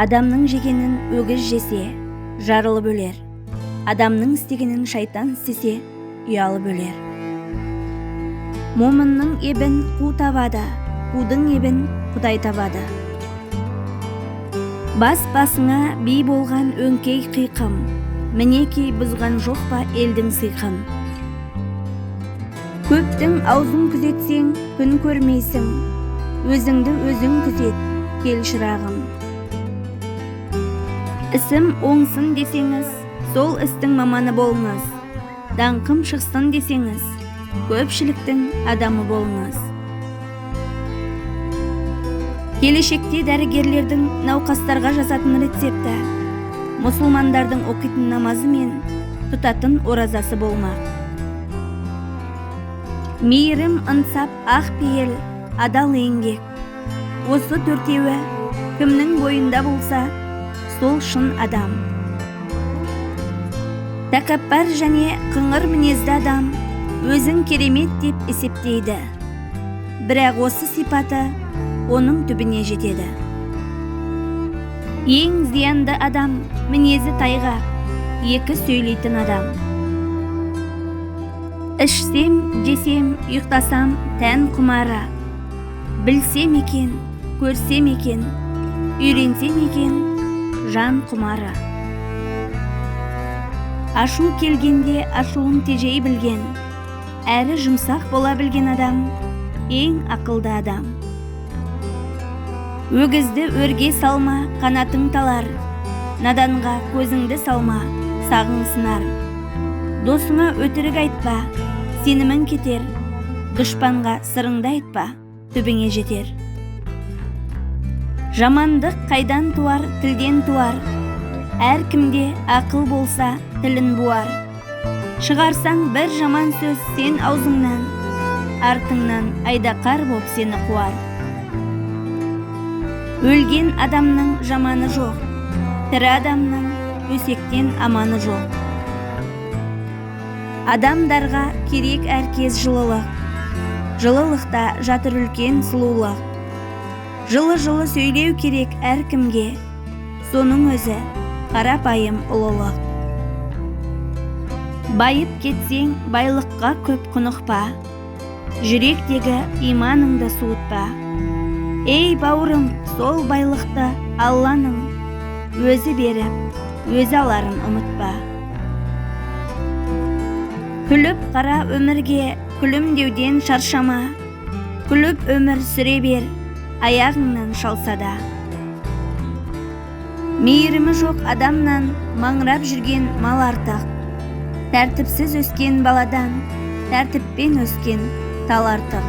Адамның жегенін өгіз жесе, жарылып өлер. Адамның істегенін шайтан істесе, ұялып өлер. Момынның ебін қу табады, қудың ебін Құдай табады. Бас басыңа би болған өңкей қиқым, мінекей бұзған жоқ па елдің сиқын. Көптің аузын күзетсең, күн көрмейсің, өзіңді өзің күзет, кел шырағым. Ісім оңсын десеңіз, сол істің маманы болыңыз. Даңқым шықсын десеңіз, көпшіліктің адамы болыңыз. Келешекте дәрігерлердің науқастарға жазатын рецепті, мұсылмандардың оқитын намазы мен тұтатын оразасы болмақ. Мейірім, ынсап, ақ пейіл, адал еңбек. Осы төртеуі кімнің бойында болса, сол шын адам. Тәкаппар және қыңыр мінезді адам өзін керемет деп есептейді. Бірақ осы сипаты оның түбіне жетеді. Ең зиянды адам мінезі тайғақ, екі сөйлейтін адам. Ішсем, жесем, ұйықтасам тән құмары. Білсем екен, көрсем екен, үйренсем екен, жан құмары. Ашу келгенде ашуын тежей білген, әрі жұмсақ бола білген адам, ең ақылды адам. Өгізді өрге салма, қанатың талар, наданға көзіңді салма, сағың сынар. Досыңа өтірік айтпа, сенімің кетер, дұшпанға сырыңды айтпа, түбіңе жетер. Жамандық қайдан туар, тілден туар, әркімде ақыл болса, тілін буар. Шығарсаң бір жаман сөз сен аузыңнан, артыңнан айдақар боп сені қуар. Өлген адамның жаманы жоқ, тірі адамның өсектен аманы жоқ. Адамдарға керек әркез жылылық, жылылықта жатыр үлкен сұлулық. Жылы-жылы сөйлеу керек әркімге, соның өзі қарапайым ұлылық. Байып кетсең байлыққа көп құнықпа, жүректегі иманыңды суытпа. Ей бауырым, сол байлықты Алланың өзі беріп, өзі аларын ұмытпа. Күліп қара өмірге, күлімдеуден шаршама, күліп өмір сүре бер, аяғыңнан шалса да. Мейірімі жоқ адамнан маңырап жүрген мал артық, тәртіпсіз өскен баладан тәртіппен өскен тал артық.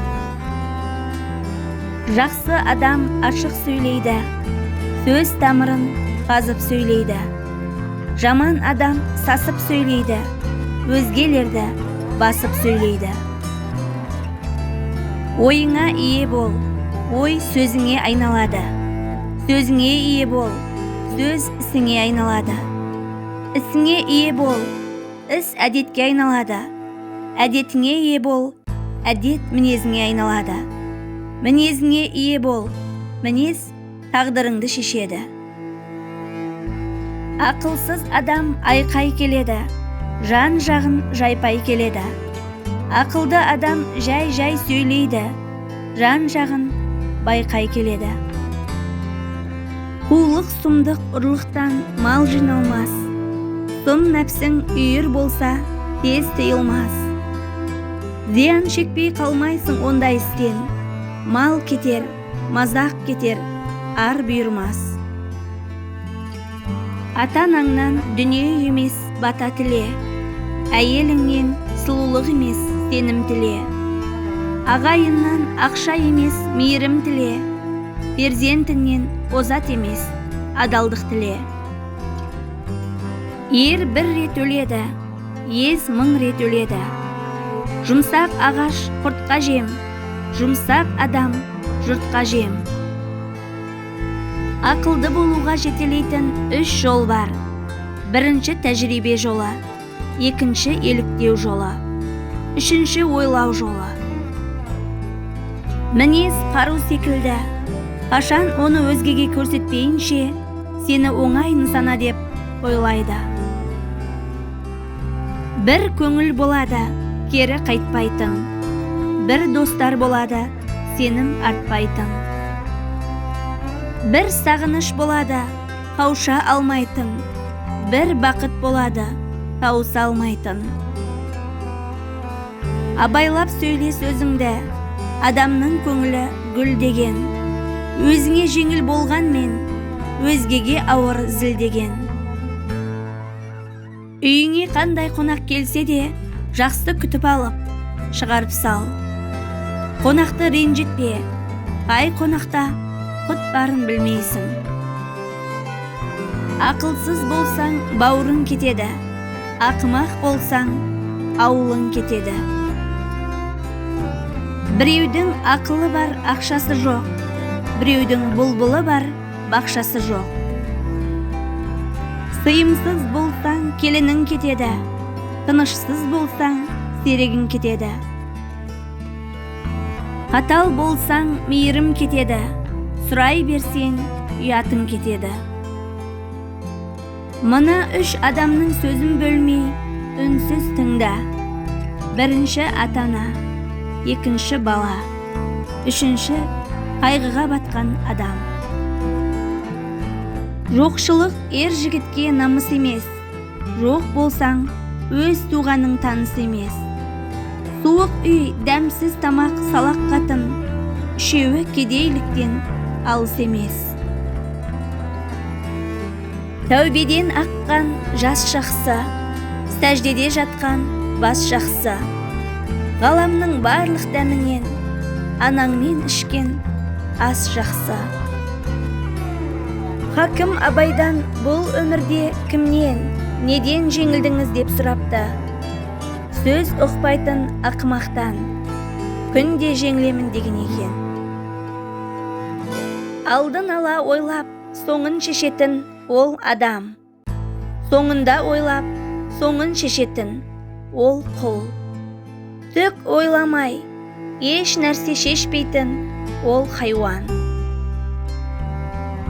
Жақсы адам ашық сөйлейді, сөз тамырын қазып сөйлейді. Жаман адам сасып сөйлейді, өзгелерді басып сөйлейді. Ойыңа ие бол, ой сөзіңе айналады. Сөзіңе ие бол, сөз ісіңе айналады. Ісіңе ие бол, іс әдетке айналады. Әдетіңе ие бол, әдет мінезіңе айналады. Мінезіңе ие бол, мінез тағдырыңды шешеді. Ақылсыз адам айқай келеді, жан жағын жайпай келеді. Ақылды адам жай-жай сөйлейді, жан жағын байқай келеді. Қулық сұмдық ұрлықтан мал жиналмас, сұм нәпсің үйір болса тез тыйылмас. Зиян шекпей қалмайсың ондай істен, мал кетер, мазақ кетер, ар бұйырмас. Ата-анаңнан дүние емес бата тіле, әйеліңнен сұлулық емес сенім тіле. Ағайыннан ақша емес мейірім тіле, перзентіңнен озат емес адалдық тіле. Ер бір рет өледі, ез мың рет өледі. Жұмсақ ағаш құртқа жем, жұмсақ адам жұртқа жем. Ақылды болуға жетелейтін үш жол бар. Бірінші тәжірибе жолы, екінші еліктеу жолы, үшінші ойлау жолы. Мінез қару секілді, қашан оны өзгеге көрсетпейінше, сені оңай нысана деп ойлайды. Бір көңіл болады, кері қайтпайтын. Бір достар болады, сенім артпайтын. Бір сағыныш болады, қауша алмайтын. Бір бақыт болады, тауыса алмайтын. Абайлап сөйле сөзіңді, адамның көңілі гүл деген. Өзіңе жеңіл болғанмен, өзгеге ауыр зіл деген. Үйіңе қандай қонақ келсе де, жақсы күтіп алып, шығарып сал. Қонақты ренжітпе, қай қонақта құт барын білмейсің. Ақылсыз болсаң, бауырың кетеді, ақымақ болсаң, ауылың кетеді. Біреудің ақылы бар, ақшасы жоқ, біреудің бұлбұлы бар, бақшасы жоқ. Сыйымсыз болсаң, келінің кетеді, тынышсыз болсаң, серігің кетеді. Қатал болсаң, мейірім кетеді, сұрай берсең, ұятың кетеді. Мына үш адамның сөзін бөлмей, үнсіз тыңда. Бірінші ата-ана, екінші бала, үшінші қайғыға батқан адам. Жоқшылық ер жігітке намыс емес, жоқ болсаң, өз туғаның таныс емес. Суық үй, дәмсіз тамақ, салақ қатын, үшеуі кедейліктен алыс емес. Тәубеден аққан жас жақсы, сәждеде жатқан бас жақсы. Ғаламның барлық дәмінен анаңмен ішкен ас жақсы. Хакім Абайдан бұл өмірде кімнен, неден жеңілдіңіз деп сұрапты. Сөз ұқпайтын ақымақтан, күнде жеңілемін деген екен. Алдын ала ойлап, соңын шешетін ол адам. Соңында ойлап, соңын шешетін ол құл. Түк ойламай, еш нәрсе шешпейтін ол хайуан.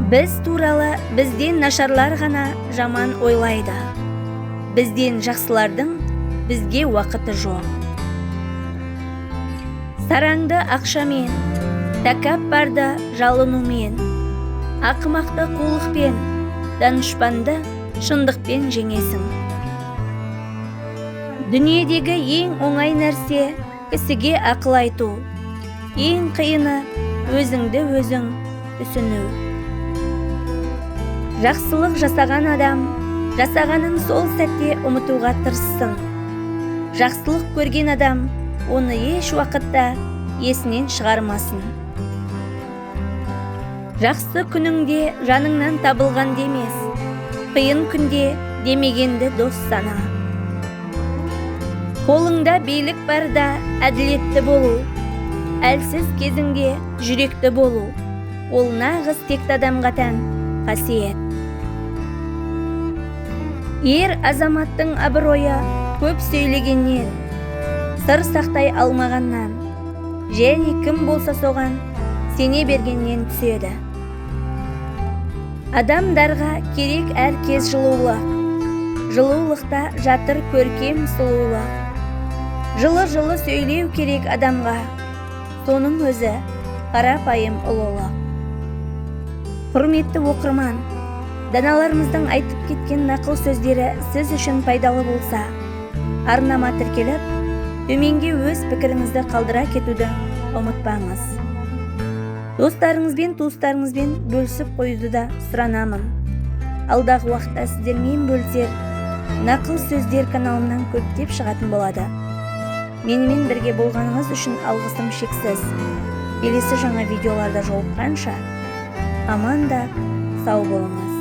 Біз туралы бізден нашарлар ғана жаман ойлайды. Бізден жақсылардың бізге уақыты жоқ. Сараңды ақшамен, тәкаппарды жалынумен, ақымақты қулықпен, данышпанды шындықпен жеңесің. Дүниедегі ең оңай нәрсе кісіге ақыл айту, ең қиыны өзіңді өзің түсіну. Жақсылық жасаған адам жасағанын сол сәтте ұмытуға тырыссын. Жақсылық көрген адам оны еш уақытта есінен шығармасын. Жақсы күніңде жаныңнан табылған демес, қиын күнде демегенді дос сана. Қолыңда билік барда әділетті болу, әлсіз кезіңде жүректі болу, ол нағыз текті адамға тән қасиет. Ер азаматтың абыройы көп сөйлегеннен, сыр сақтай алмағаннан, және кім болса соған сене бергеннен түседі. Адамдарға керек әр кез жылулық, жылулықта жатыр көркем сұлулық. Жылы-жылы сөйлеу керек адамға, соның өзі қарапайым ұлылық. Құрметті оқырман, даналарымыздың айтып кеткен нақыл сөздері сіз үшін пайдалы болса, арнама тіркеліп, төменге өз пікіріңізді қалдыра кетуді ұмытпаңыз. Достарыңызбен, туыстарыңызбен бөлісіп қоюды да сұранамын. Алдағы уақытта сіздермен бөлісер нақыл сөздер каналымнан көптеп шығатын болады. Менімен бірге болғаныңыз үшін алғысым шексіз. Келесі жаңа видеоларда жолыққанша, аман да сау болыңыз.